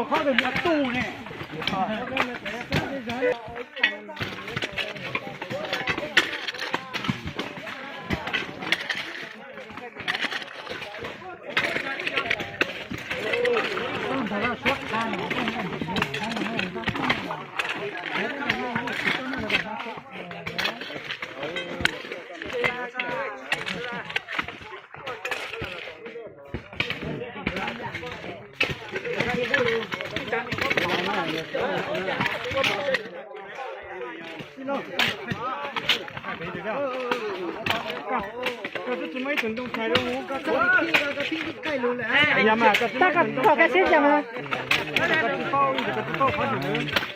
Ntxhua qhov twg mus tu ne. Tau koj tsis paub ib ntsis koj tsis paub qhov twg.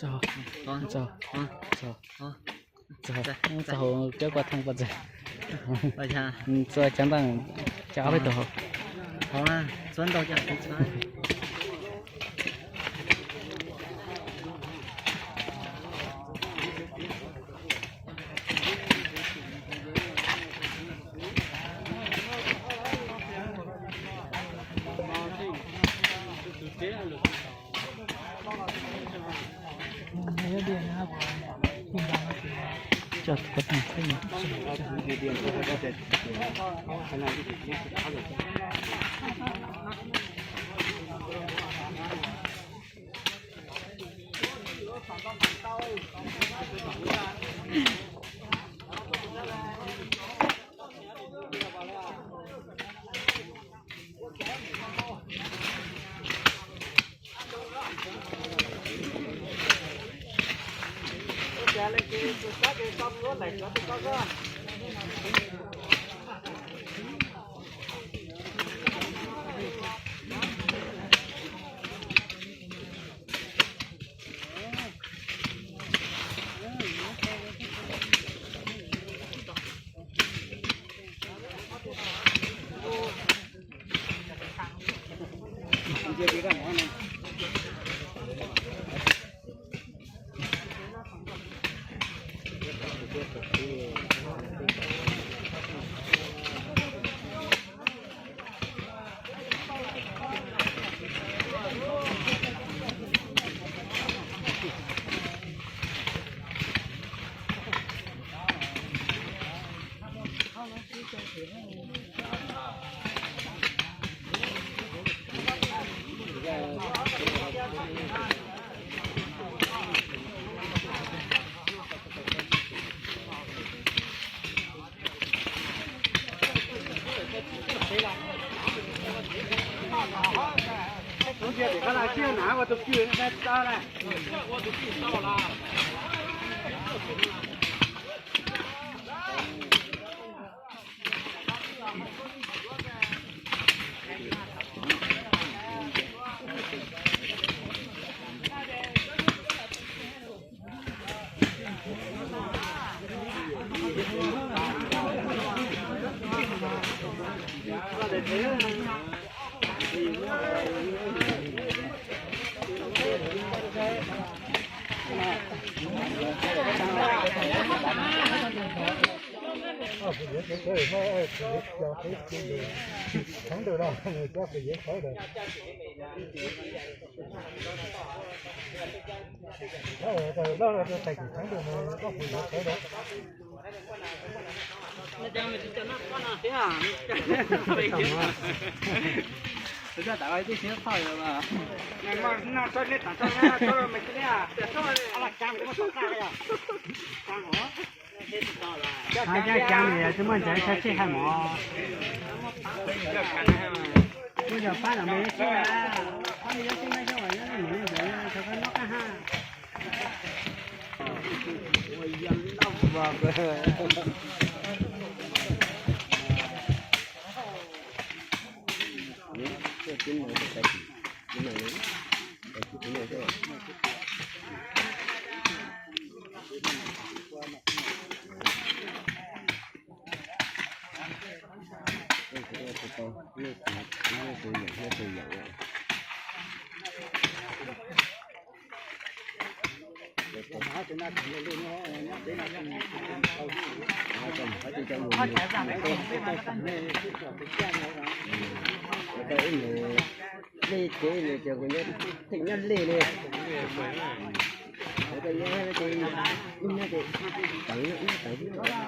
Txog, txog, txog, txog hauv cov kua thaj pov txeg. Txog cov ntaj cov ob peb tug hauv. Cov caav li tsis muaj ntsev, cov tsij hais mov. Kuv yog pab los me sib na, pab me yuav sib na, xyov nyob ntsev, nyob qab haj. Lej ces nws ces kuv nyob, theem nyob lej li. Kuv nyob ces ib nyob ces teev ib teev xwb.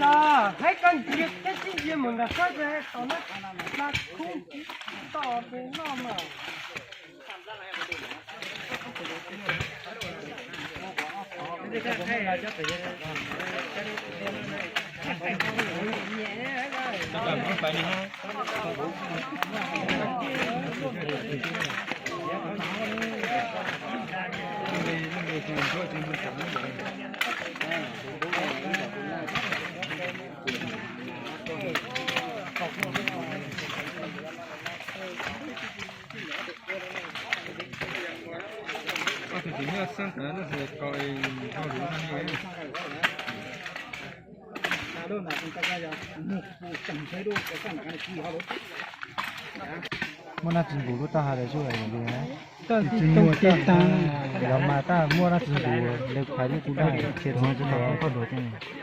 Yog hais koj ntsia thiab tib ntsia mus ntawm sab ces tau na, hla khub toj pem no mas. Koj tus txiv nyuj xeeb tawv no ces koj hau lus no li. Muaj dab tsi nqus lub taub hau lawv zuj zus li na. Tsis muaj tib tag. Yog mas tab muaj dab tsi nqus lawv phais lub kub dab tsi tau qhov duav thiab.